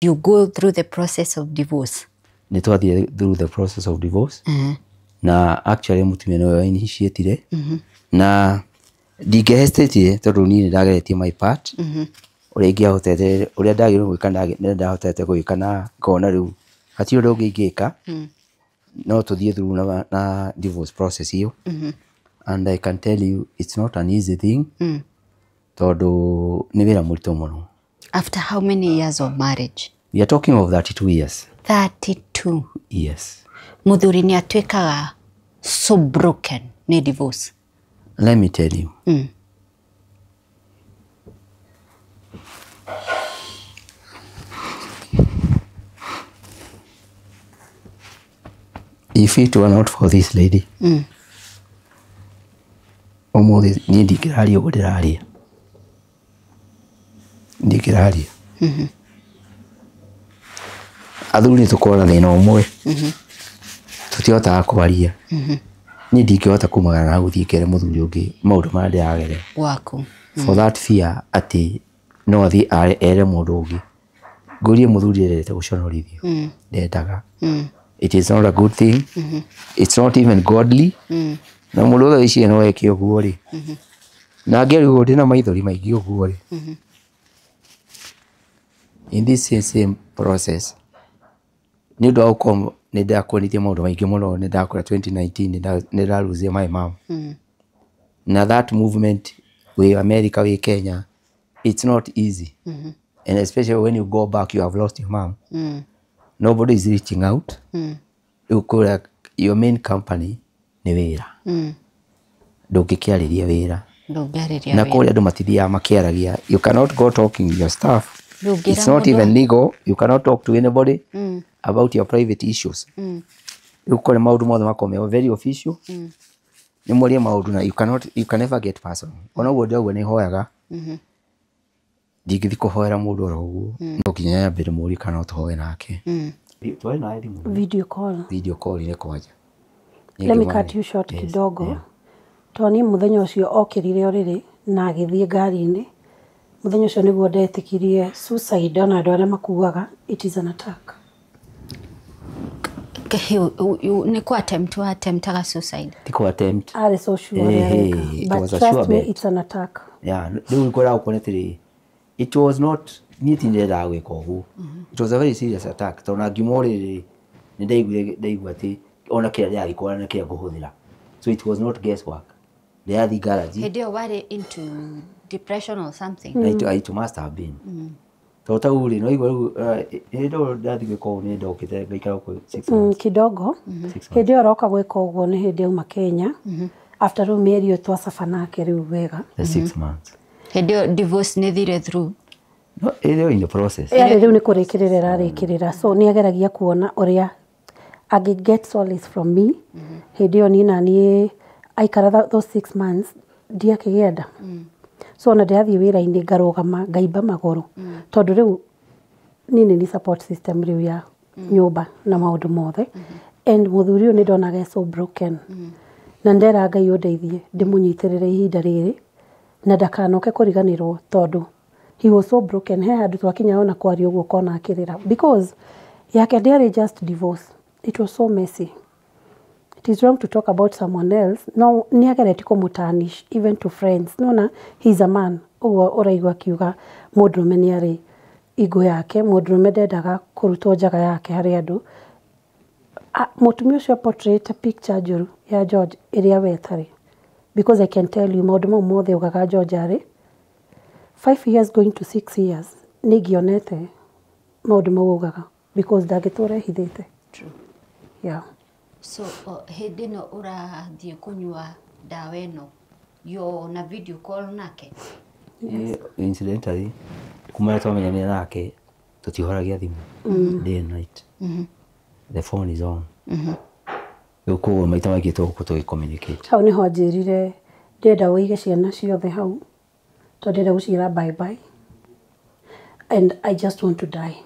You go through the process of divorce. Nĩ twathire through the process of divorce. Na actually mũtumia nĩwe wa initiatire. Na ndingĩhesitate tondũ niĩ nĩ ndageretie my part. Ũrĩa ingĩahotete, ũrĩa ndagĩrĩirwo gwĩka nĩ ndahotete gwĩka na ngona rĩu hatirĩ ũndũ ũngĩ ingĩka. No tũthiĩ through na divorce process ĩyo. And I can tell you it's not an easy thing. Tondũ nĩ wĩra mũritũ mũno. After how many years of marriage? We are talking of 32 years. 32 Yes. Mũthuri nĩ atuĩkaga so broken nĩ divorce. Let me tell you. If it were not for this lady, ũmũthĩ niĩ ndingĩraria ũguo ndĩraria. Ndingĩraria. Athuri nĩ tũkoragwo na thĩna ũmwe. Tũtihotaga kwaria. Niĩ ndingĩhota kumagara na gũthiĩ ngere mũthuri ũngĩ maũndũ marĩa ndĩragerera. Waku. For that fear atĩ no athiĩ ere mũndũ ũngĩ. Ngũrie mũthuri endete gũconorithio. Ndendaga. It is not a good thing. It's not even godly. Na mũndũ wothe wĩciria no eke ũguo rĩ. Na ngĩarigwo ndĩna maithori maingĩ ũguo rĩ. In this same process, nĩ ũndũ wa gũkorwo nĩ ndakuonithia maũndũ maingĩ mũno, nĩ ndakora 2019 nĩ ndaruzire my mom. Na that movement wĩ America wĩ Kenya, it's not easy. And especially when you go back, you have lost your mom. Nobody is reaching out. Rĩu kũrĩa your main company nĩ wĩra. Ndũngĩkĩarĩria wĩra. Ndũngĩarĩria Na wĩra. kũrĩa andũ matithiaga makĩaragia. You cannot go talking your stuff. Ndũngĩra It's not mũndũ- even legal. You cannot talk to anybody about your private issues. Rĩu kũrĩa maũndũ mothe makoragwo me very official. Nĩ mũrie maũndũ na you cannot, you can never get personal. Ona ũguo ndĩrauga nĩ hoyaga. Ndingĩthiĩ kũhoera mũndũ oro ũguo. No nginya nyambe ndĩmũrie kana no tũhoe nake. Tũhoe naye thimũ. Video call. Video call nĩ kwanja. Let me cut you short kidogo. Yeah. Tondũ niĩ mũthenya ũcio okĩrire ũrĩrĩ na agĩthiĩ ngari-inĩ. Mũthenya ũcio nĩguo ndetĩkirie suicide ona andũ arĩa makuaga, it is an attack. Nĩ kũ attempt wa attemptaga suicide. Ti kũ attempt. Arĩ so sure ũrĩa Eh, areka. it But was a trust sure me, bet. it's an attack. Yeah, rĩu ngwĩra gũkuona atĩrĩrĩ, it was not niĩ ti ndendaga gwĩka ũguo. It was a very serious attack tondũ na ngiuma ũrĩrĩ nĩ ndaiguire ndaigua atĩ ona kĩrĩa ndĩragĩkora na kĩrĩa ngũhũthĩra. So it was not guesswork. Ndĩrathiĩ garage. Hĩndĩ ĩyo warĩ into depression or something. It must have been. Tondũ ta rĩu rĩ, no igua rĩu hĩndĩ ĩyo ndathiĩ gwĩka ũguo nĩ ndokĩte ngaikara gũkũ 6 months. Kidogo. 6 months. Hĩndĩ ĩyo aroka gwĩka ũguo nĩ hĩndĩ auma Kenya. After rĩu mĩeri ĩyo twacaba nake rĩu wega. The 6 months. Hĩndĩ ĩyo divorce nĩ thire through. No, ĩrĩ in the process. Yarĩ rĩu nĩ kũrĩkĩrĩra ĩrarĩkĩrĩra. So nĩ ageragia kuona ũrĩa angĩ get solace from me. Hĩndĩ ĩyo niĩ na niĩ aikara those 6 months ndiakĩgĩa. So ona ndĩrathiĩ wĩra-inĩ ngarũgama ngaimba magũrũ. Tondũ rĩu niĩ nĩ support system rĩu ya nyũmba na maũndũ mothe. And mũthuri ũyũ nĩ ndonaga so broken. Na ndera Ngai ũndeithie ndĩmũnyitĩrĩre ihinda rĩrĩ na ndakanoke kũriganĩrwo tondũ he was so broken. He handũ twakinya ona kwaria ũguo ũkona akĩrĩra because yake ndĩarĩ just divorce, it was so messy. It is wrong to talk about someone else. No nĩ ageretie kũmũtanish even to friends. Nona he's a man, ũguo ũraigua akiuga mũndũrũme nĩ arĩ ego yake, mũndũrũme ndendaga kũrutwo njaga yake harĩ andũ. Mũtumia ũcio portrait picture njũru ya George ĩrĩa we ĩtarĩ, because I can tell you maũndũ mau mothe augaga George arĩ 5 years going to 6 years nĩ ingĩonete maũndũ mau augaga because ndangĩtũra ehithĩte. True. Yeah. So hĩndĩ ĩno ũrathiĩ kũnyua ndawa ĩno yo na video call nake. Yes. Incidentally, kuma twamenyanire nake tũtihoragia thimũ day and night. The phone is on. Rĩu koguo maita maingĩ tũgũkorwo tũgĩ-communicate. Hau nĩho anjĩrire ndĩrenda ũige ciana ciothe hau tondũ ndĩrenda gũciĩra bye bye and I just want to die.